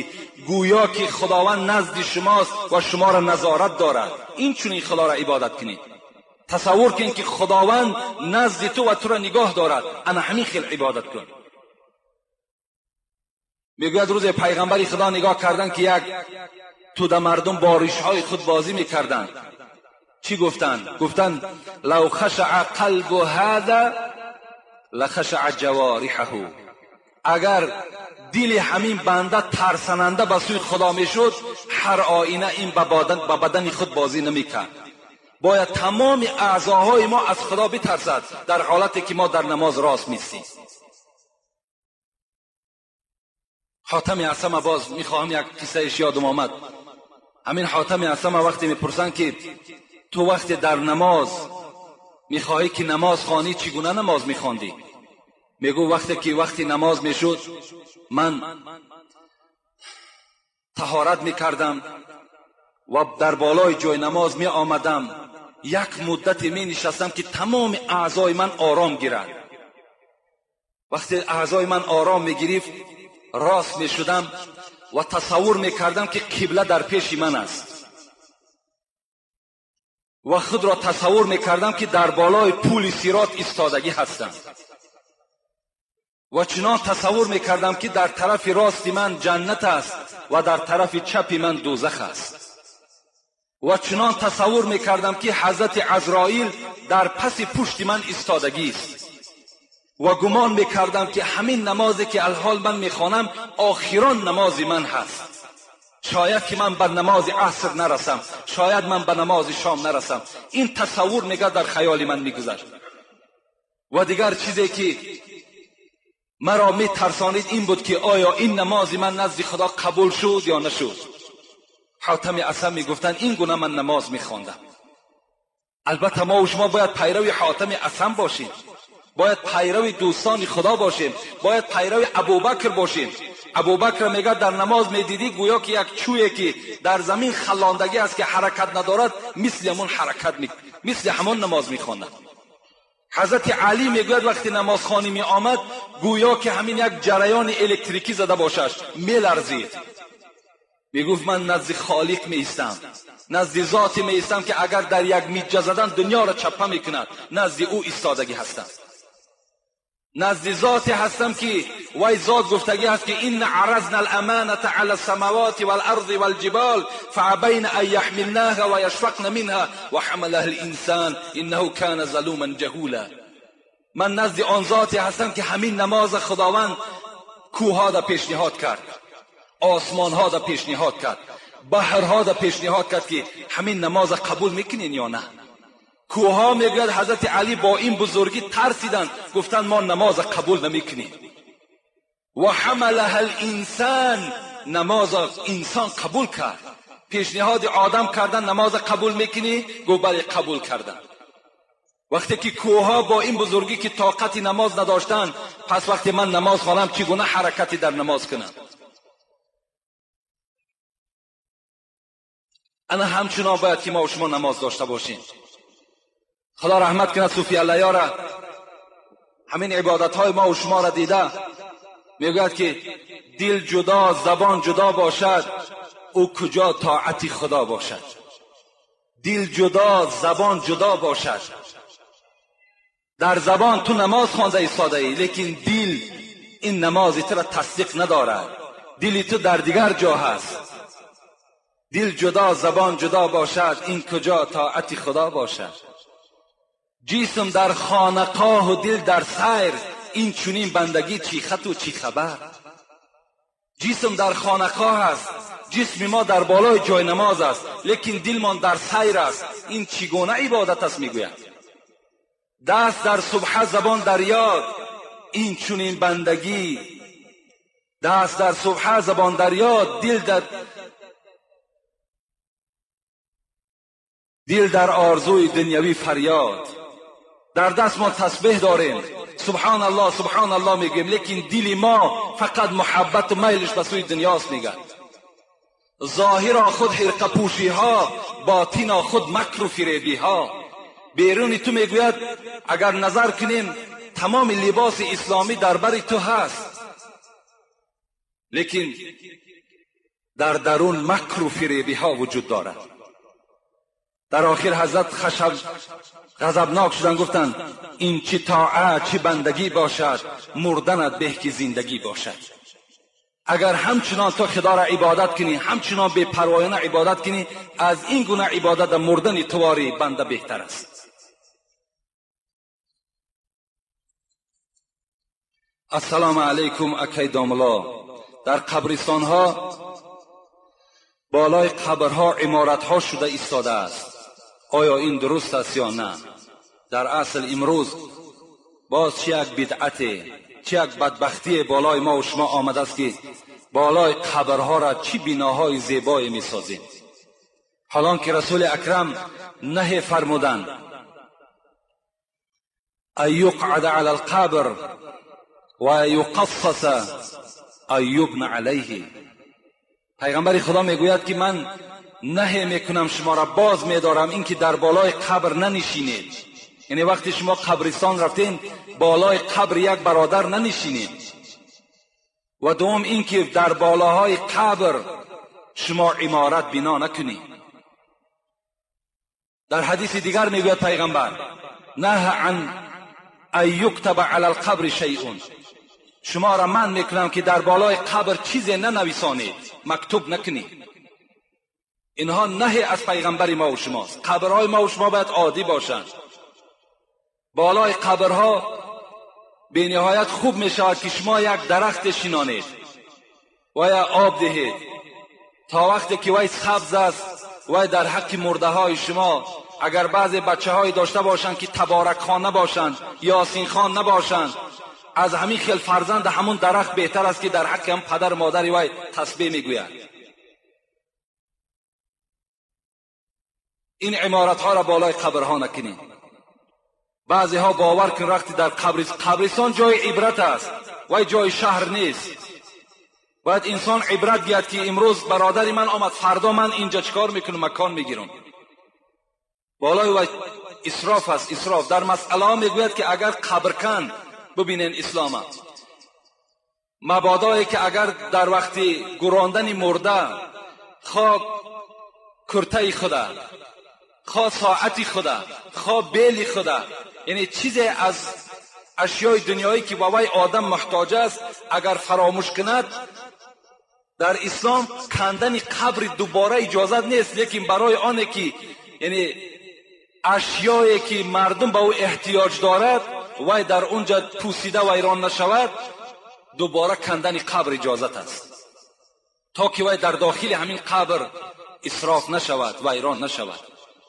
гӯё ки худованд назди шумост ва шуморо назорат дорад. Ин чунин худоро ибодат кунед. Тасаввур кунед ки худованд назди ту ва туро нигоҳ дорад. Ана ҳамин хел ибодат кун. Мегӯяд рӯзе пайғамбари худо нигоҳ карданд ки як тӯда мардум бо ришҳои худ бозӣ мекарданд. Чӣ гуфтанд? Гуфтанд: лав хашаа қалбу ҳаза лахашаа ҷавориҳаҳу. Агар дили ҳамин банда тарсананда ба сӯи худо мешуд, ҳар оина ин ба бадани худ бозӣ намекард. Бояд тамоми аъзоҳои мо аз худо битарсад дар ҳолате ки мо дар намоз рост мистем. Ҳотами Асама боз мехоҳам як қиссаеш ёдам омад. Ҳамин Ҳотами Асама вақте мепурсанд ки ту вақте дар намоз мехоҳӣ ки намоз хонӣ, чӣ гуна намоз мехондӣ? Мегӯ вақте ки вақти намоз мешуд, ман таҳорат мекардам ва дар болои ҷои намоз меомадам. Як муддате менишастам ки тамоми аъзои ман ором гирад. Вақте аъзои ман ором мегирифт, рост мешудам ва тасаввур мекардам ки қибла дар пеши ман аст ва худро тасаввур мекардам ки дар болои пули сирот истодагӣ ҳастам ва чунон тасаввур мекардам ки дар тарафи рости ман ҷаннат аст ва дар тарафи чапи ман дӯзах аст ва чунон тасаввур мекардам ки ҳазрати Азроил дар паси пушти ман истодагист ва гумон мекардам ки ҳамин намозе ки алҳол ман мехонам охирон намози ман ҳаст. Шояд ки ман ба намози аср нарасам, шояд ман ба намози шом нарасам. Ин тасаввур мега дар хаёли ман мегузашт. Ва дигар чизе ки маро метарсонид ин буд ки оё ин намози ман назди худо қабул шуд ё нашуд. Ҳотами Асам мегуфтанд ин гуна ман намоз мехондам. Албатта мо ва шумо бояд пайрави Ҳотами Асам бошем, бояд пайрави дӯстони худо бошем, бояд пайрави Абубакр бошем. Абубакр мегӯяд дар намоз медидӣ гӯё ки як чӯе ки дар замин халондагӣ аст ки ҳаракат надорад, мисли ҳамон ҳаракат мисли ҳамон намоз мехондад. Ҳазрати Алӣ мегӯяд вақте намозхонӣ меомад гӯё ки ҳамин як ҷараёни электрикӣ зада бошаш, меларзид. Мегуфт ман назди Холиқ меистам, назди зоте меистам ки агар дар як миҷа задан дунёро чаппа мекунад, назди ӯ истодагӣ ҳастам. Назди зоте ҳастам ки вай зот гуфтагӣ ҳаст ки инна аразна аламаната ала алсамавати валарзи валҷибал фаабайна ан яҳмилнаҳа ва яшфақна минҳа ва ҳамалаҳа линсан иннаҳу кана залуман ҷаҳула. Ман назди он зоте ҳастам ки ҳамин намоза худованд кӯҳҳо да пешниҳод кард, осмонҳо да пешниҳод кард, баҳрҳо да пешниҳод кард ки ҳамин намоза қабул мекунен ё на. Кӯҳҳо мегӯяд ҳазрати Алӣ бо ин бузургӣ тарсиданд, гуфтанд мо намоза қабул намекунем. Ва ҳамалаҳа линсан, намоза инсон қабул кард. Пешниҳоди одам кардан намоза қабул мекунӣ? Гуфт бале қабул кардам. Вақте ки кӯҳҳо бо ин бузургӣ ки тоқати намоз надоштанд, пас вақте ман намоз хонам чӣ гуна ҳаракате дар намоз кунам? Ана ҳамчунон бояд ки мо ва шумо намоз дошта бошем. Худо раҳмат кунад суфи аллаёра, ҳамин ибодатҳои мо ва шуморо дида мегӯяд ки дил ҷудо, забон ҷудо бошад, ӯ куҷо тоати худо бошад? Дил ҷудо, забон ҷудо бошад. Дар забон ту намоз хонда истодаӣ, лекин дил ин намози туро тасдиқ надорад. Дили ту дар дигар ҷо ҳаст. Дил ҷудо, забон ҷудо бошад, ин куҷо тоати Худо бошад? Ҷисм дар хонақоҳу дил дар сайр, ин чунин бандагӣ чӣ хату чӣ хабар? Ҷисм дар хонақоҳ аст, ҷисми мо дар болои ҷои намоз аст, лекин дилмон дар сайр аст. Ин чӣ гуна ибодат аст? Мегӯяд. Даст дар субҳа, забон дар ёд, ин чунин бандагӣ. Даст дар субҳа, забон дар ёд, дил дар орзуи дунявӣ фарёд. Дар даст мо тасбеҳ дорем, субҳон аллоҳ, субҳон аллоҳ мегӯем, лекин дили мо фақат муҳаббату майлиш ба сӯи дунёст. Мегӯяд зоҳиро худ ҳирқапӯшиҳо, ботино худ макру фиребиҳо. Беруни ту мегӯяд агар назар кунем тамоми либоси исломӣ дар бари ту ҳаст, лекин дар дарун макру фиребиҳо вуҷуд дорад. Дар охир ҳазрат ғазабнок шуданд, гуфтанд ин чӣ тоат, чӣ бандагӣ бошад, мурданат беҳ ки зиндагӣ бошад. Агар ҳамчунон то Худоро ибодат кунӣ, ҳамчунон бепарвоёна ибодат кунӣ, аз ин гуна ибодат мурдани тувори банда беҳтар аст. Ассалому алайкум акай домло. Дар қабристонҳо болои қабрҳо иморатҳо шуда истодааст. Оё ин дуруст аст ё на? Дар асл имрӯз боз чӣ як бидъате, чӣ як бадбахтие болои мо ва шумо омадааст, ки болои қабрҳоро чӣ биноҳои зебое месозем. ҳолон ки расули акрам наҳе фармуданд ан юқъада ала алқабр ва юқассаса ан юбна алайҳи. Пайғамбари Худо мегӯяд ки ман наҳе мекунам шуморо, боз медорам ин ки дар болои қабр нанишинед. Яъне вақте шумо қабристон рафтен, болои қабр як бародар нанишинед. Ва дуввум ин ки дар болоҳои қабр шумо иморат бино накунед. Дар ҳадиси дигар мегӯяд пайғамбар наҳа ан ан юктаба ала алқабри шайъун. Шуморо ман мекунам ки дар болои қабр чизе нанависонед, мактуб накунед. Инҳо наҳе аз пайғамбари мо ва шумост. Қабрҳои мо ва шумо бояд оддӣ бошанд. Болои қабрҳо бениҳоят хуб мешавад ки шумо як дарахте шинонед ва я об диҳед то вақте ки вай сабз аст. Вай дар ҳаққи мурдаҳои шумо агар баъзе бачаҳое дошта бошанд ки таборакхон набошанд, ёсинхон набошанд, аз ҳамин хел фарзанд ҳамун дарахт беҳтар аст ки дар ҳаққи ҳам падару модари вай тасбеҳ мегӯяд. Ин иморатҳоро болои қабрҳо накунед. Баъзеҳо бовар кун вақте дар қабристон ҷои ибрат аст, вай ҷои шаҳр нест. Бояд инсон ибрат гирад ки имрӯз бародари ман омад, фардо ман инҷа чикор мекунам, макон мегирам. Болои вай исроф аст, исроф. Дар масъалаҳо мегӯяд ки агар қабркан, бибинен ислома, мабодое ки агар дар вақти гурондани мурда хо куртаи худа, хо соати худа, хо бели худа, яъне чизе аз ашёи дунёӣ ки ба вай одам муҳтоҷ аст, агар фаромӯш кунад, дар ислом кандани қабри дубора иҷозат нест. Лекин барои оне ки яъне ашёе ки мардум ба ӯ эҳтиёҷ дорад, вай дар онҷа пӯсида вайрон нашавад, дубора кандани қабр иҷозат аст, то ки вай дар дохили ҳамин қабр исроф нашавад, вайрон нашавад.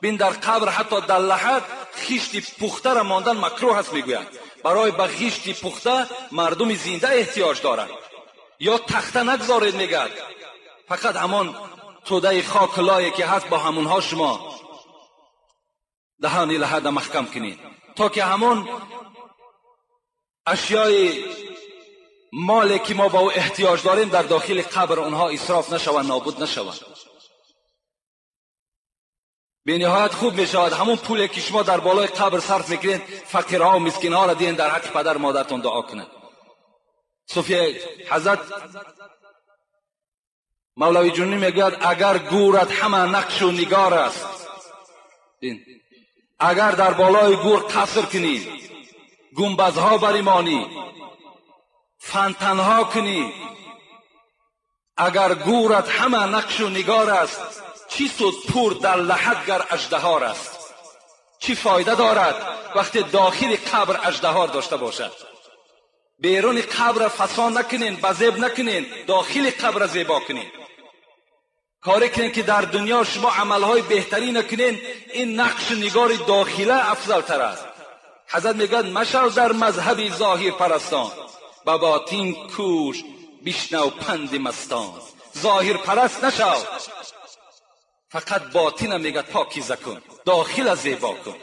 Бин дар қабр ҳатто дар лаҳад хишти пухтара мондан макрӯҳ аст, мегӯяд. Барои ба хишти пухта мардуми зинда эҳтиёҷ дорад. Ё тахта нагзоред, мегӯяд, фақат ҳамон тӯдаи хок лое ки ҳаст бо ҳамонҳо шумо даҳони лаҳада маҳкам кунед, то ки ҳамон ашёи моле ки мо ба ӯ эҳтиёҷ дорем дар дохили қабр онҳо исроф нашаванд, нобуд нашаванд. Бениҳоят хуб мешавад ҳамон пуле ки шумо дар болои қабр сарф мекунед, фақирҳо ва мискинҳоро диҳед, дар ҳаққи падару модаратон дуо кунед. Суфия ҳазрат мавлавӣ ҷунӣ мегӯяд агар гӯрат ҳама нақшу нигор аст, агар дар болои гӯр қаср кунӣ, Гунбазҳо баримонӣ, фонтанҳо кунӣ, агар гӯрат ҳама нақшу нигор аст, чӣ суд пур дар лаҳад гар аждаҳор аст? Чӣ фоида дорад вақте дохили қабр аждаҳор дошта бошад? Беруни қабр фасон накунен, базеб накунен, дохили қабр зебо кунен. Коре кунен ки дар дунё шумо амалҳои беҳтарин кунен, ин нақшу нигори дохила афзалтар аст. Ҳазрат мегӯяд: машав дар мазҳаби зоҳирпарастон, ба ботин кӯш, бишнав панди мастон. Зоҳирпараст нашав, фақат ботина мегӯяд покиза кун, дохила зебо кун.